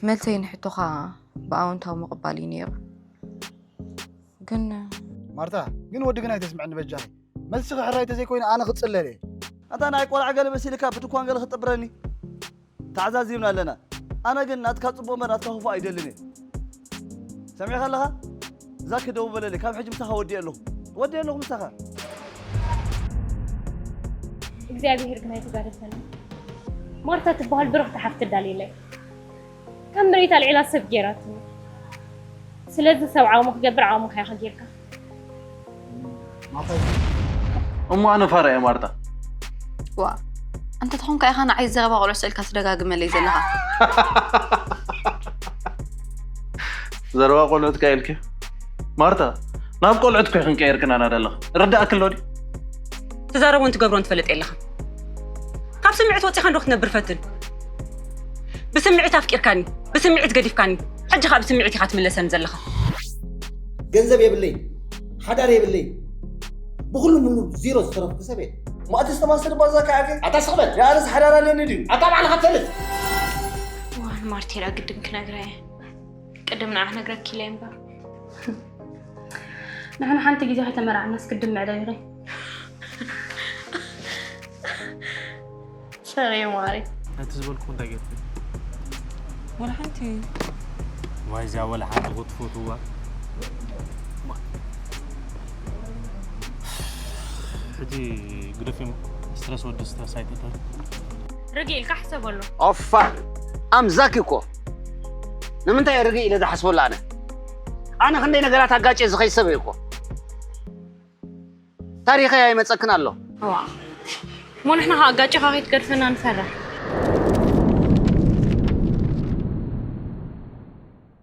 መልሰይ ንሕቶኻ ብኣወንታዊ ምቕባል እዩ ነይሩ። ግን ማርታ ግን ወዲ ግን ኣይተስምዐኒ በጃኺ። መልስኺ ሕራይ ተዘይኮይኑ ኣነ ክጽለል እየ። ኣታ ናይ ቆልዓ ገለ መሲልካ ብድኳን ገለ ክጥብረኒ ተዓዛዚብና ኣለና። ኣነ ግን ናትካ ጽቡቕ እምበር ናትካ ክፉእ ኣይደልን እየ። ሰሚዕካ ኣለኻ? ዛኪ ደው በለለይ። ካብ ሕጂ ምሳኻ ወዲኤ ኣለኹ። ወዲኤ ኣለኹ ምሳኻ። እግዚኣብሄር ግን ኣይተጋደፈኒ። ማርታ ትበሃል ብርኽቲ ሓፍቲ ኣዳልየለይ። ከም ምርኢት ኣልዒላ ሰብ ገይራትኒ። ስለዚ ሰብ ዓቕሙ ክገብር ዓቕምኻ ኢኻ ጌርካ። እሞ ኣነ ፋራ እየ ማርታ። ዋ እንተትኾንካ ኢኻ ንዓይ ዘረባ ቆልዑ ስእልካ ትደጋግመለይ ዘለኻ። ዘረባ ቆልዑትካ ኢልኪ ማርታ፣ ናብ ቆልዑት ኮ ክንቀየር ክናና ደለኻ ርዳእክሎ ድዩ? ትዛረቦን ትገብሮን ትፈልጥ የለኻ። ካብ ስምዒት ወፂኻ እንዶ ክትነብር ፈትን። ብስምዒት ኣፍቂርካኒ፣ ብስምዒት ገዲፍካኒ፣ ሕጂ ከዓ ብስምዒት ኢኻ ትምለሰኒ ዘለኻ። ገንዘብ የብለይ፣ ሓዳር የብለይ፣ ብኩሉ ምኑ ዚሮ ዝተረፍኩ ሰብ እየ። ማእቲ ዝተማሰል ባዛ ከዓከ ኣታ ስቕበል። የኣነስ ሓዳር ኣለኒ ድዩ? ኣታ ባዕልኻ ትፈልጥ። ዋን ማርቴላ ግድን ክነግራ እየ። ቅድም ንዓ ክነግረኪ ኢለ እምበር። ንሕና ሓንቲ ግዜ ከተመርዓናስ ቅድም ምዕዳይ ኢኺ። ሰሪ ማሪ። ነቲ ዝበልኩ እንታይ ጌርኩ? ወላ ሓንቲ። ዋይ እዚኣ ወላ ሓንቲ ክትፈትዋ። ሕጂ ግደፍ እሞ ስትረስ ወዲ ስትረስ ኣይትእተው። ርግእ ኢልካ ሕሰበሉ። ኦፋ ኣምዛኪ እኮ ንምንታይ ርግእ ኢለ ዝሓስበሉ ኣነ ኣነ ክንደይ ነገራት ኣጋጭ ዝኸይ ሰብ እኮ ታሪኸይ ኣይመፀክን ኣሎ ዋ እሞ ንሕና ከዓ ኣጋጭኻ ከይትገድፈና ንፈርሕ።